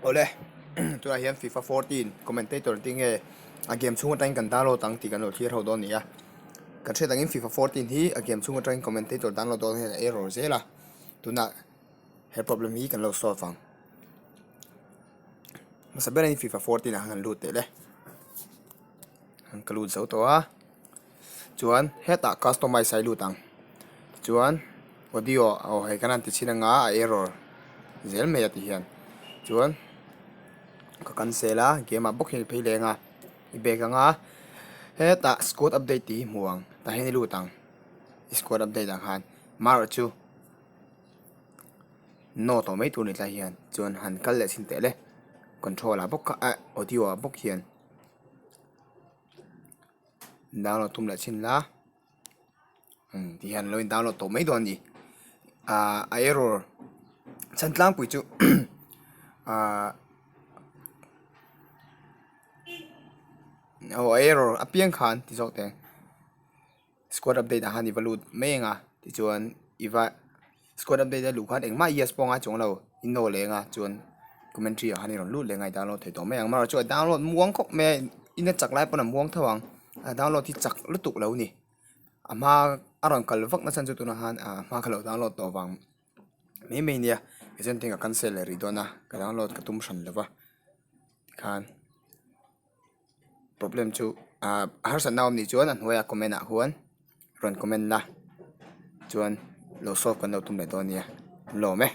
Awle tunah hian FIFA 14 commentator te nge a game chhung atangin kan download ang tih kan lo thlir ho dawn a ni a. Kan hriat angin FIFA 14 hi a game chhung atangin commentator download dawn hian a error zel a, tunah he problem hi kan lo solve ang. Hmasa berin FIFA 14 ah khan kan lut teh le. Ka lut zo tawh a. Chuan hetah customize a i lut ang. Chuan audio aw hei kan han ti chhin anga a error zel mai a ti hian. Chuan ka cancel a game ah bawk hian i phei leng a i back anga hetah squad update tih hi hmu ang tah hian i lut ang i squad update ah khan marawh chu no tawh mai tur a ni tlai hian chuan han kal leh chhin teh le control ah bawk kha ah audio ah bawk hian. Download tum leh chhin la umm ti hian lo in download tawh mai dawn a ni ahh a error chhan tlangpui chu ahh aw a error apiang khan ti zawk teh ang. Squad update ah khan i va lut mai ang a tichuan i va squad update a luh khan engmah yes pawh a ngai chuang lo i naw leh ang a chuan commentary ah khan i rawn lut leh ang a i download thei tawh mai ang amaherawhchu chu a download muang khawp mai a in a chak lai pawn a muang tho ang a download hi chak lutuk lo a ni a hma a rawn kal vak nachhan chu tunah khan a hma kha lo download tawh vang mai mai a nia tichuan ka cancel leh rih dawn a ka download ka tum hran lo va tikhan. Problem chu ah harsatna awm nih chuan a hnuaiah comment ah khuan rawn comment la chuan lo solve kan lo tum leh dawn nia an lawm e.